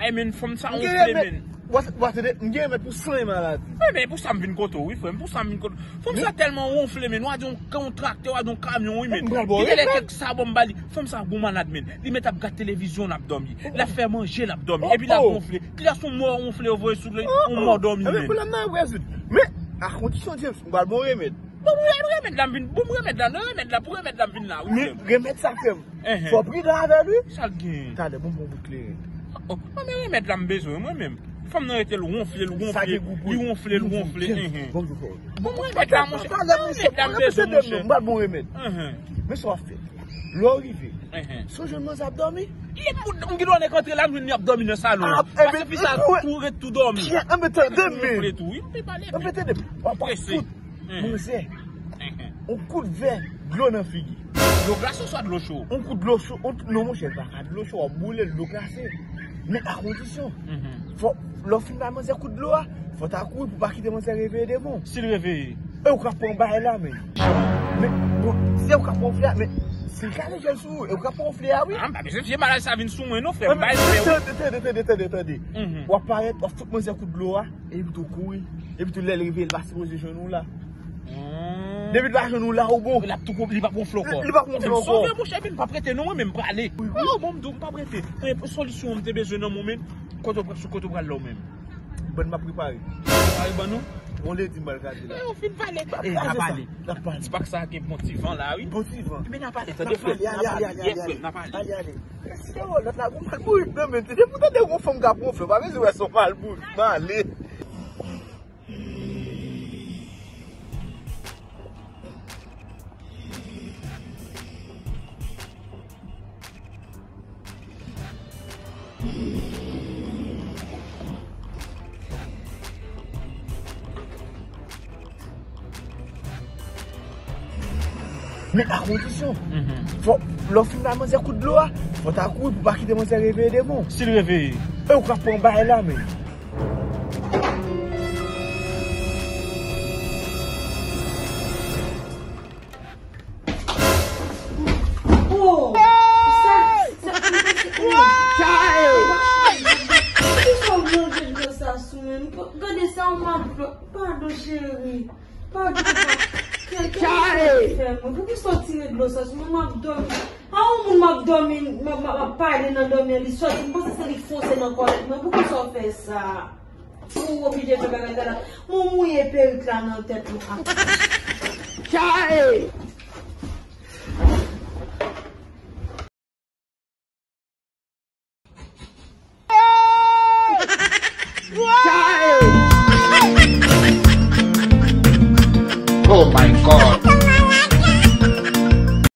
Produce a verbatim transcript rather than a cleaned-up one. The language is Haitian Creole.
E men fanm sa wonfle men. W a tande, m gen remèd pou san maladi. Wi, men pou sa m vin kote w, wi, frè m. Pou sa m vin kote w. Fanm sa tèlman wonfle men. W a di yon, yon traktè, w a di yon kamyon, wi, men. M pral ba w remèd. Kite lè kèk sabon m ba li. Fanm sa gon malad men. Li mèt ap gad televizyon, l ap dòmi. L ap fè manje, l ap dòmi. Epi l ap wonfle. Klas yon mò wonfle, yo voye sou li, yon mò dòmi men. Ebyen pwoblèm nan ap rezoud. Men a kondisyon, James, m pral ba w remèd. Bon, pou remèd la m vin, bon, pou remèd la, nan remèd la, pou remèd la m vin la, wi, frè m. Men remèd sa, frè m, fò w pridan avè l, wi. Sa l gen? Talè, bon, bon, bon, kleren. Oh, non, men remèd la m bezwen, mwen menm. Fanm nan rete l wonfle, l wonfle, li wonfle, l wonfle. Bon, remèd la, monchè. Remèd la m bezwen, monchè. M pral ba w remèd. Men sa w ap fè. Lè w rive, si w jwenn manzè ap dòmi. M gen dwa nèk antre la, m jwenn li ap dòmi nan salon. Pase fi sa tou ret tou dòmi. Anben tande m. Wi, m pe pale. Anben tande m. W ap fout manzè yon kout vè dlo nan figi. Dlo glase oswa dlo cho? Yon kout dlo cho. Non, monchè, pa ka dlo cho, w ap boule l, dlo glase. Men a kondisyon, fò, lè w fin bay manzè kout dlo a, fò w ta kouri pou w pa kite manzè reveye devan w. Si l reveye? E ou ka pran bagay la, men. Men, bon, se ou ka pran flè a, men si l kale jèl sou ou, e ou ka pran flè a, wi. Ah, m pa bezwen vye malaj sa vin sou mwen, non, frè m. Bay flè, wi. Tande, tande, tande, tande, tande. W ap parèt, w ap fout manzè kout dlo a, epi tou kouri. Epi tou lè l reveye, l pa sipoze jwenn ou la. Depi l pa jwenn ou la, ou bon. L ap tou, li p ap wonfle ankò. Li p ap wonfle ankò. M sove, monchè, men m p ap rete, non, mwen menm m prale. Oh, bon, m di w, m p ap rete. Solisyon an m te bezwen nan moman, kote w pral, sou kote w pral la w menm. Bon, m ap prepare. Prepare ban nou? Bon, ledi m pral gade la. E, ou fin pale. E, n a pale. N a pale. Ti pak sa gen bon ti van la, wi. Bon ti van. Ebyen, n a pale, tande, frè. N a pale, n a pale. Ale, ale. Se yon lòt la, bon, malbourik nan men. Se pou tande yon fanm k ap wonfle, pa bezwen wè se yon malbourik. M ale. Men a kondisyon, fò, lè w fin bay manzè kout dlo a, fò w ta kouri pou w pa kite manzè reveye devan w. Si l reveye? E ou ka pran bagay la, men. Oh! Sa, sa, sa, poukisa w manje dlo sa sou mwen? Gade sa, w manje dlo. Padon, cheri. Padon, papa. Ke, ke sa w fè mwen? Poukisa w tire dlo sa sou mwen? M ap dòmi. A yon moun m ap dòmi, m ap, m ap, m ap pale nan dòmi an, li sòti. M panse se li fonse nan kòlèt mwen. Poukisa w fè sa? Ou oblije fè bagay sa la. Mwen mouye perik la nan tèt mwen. Chae! Chae! Oh my God!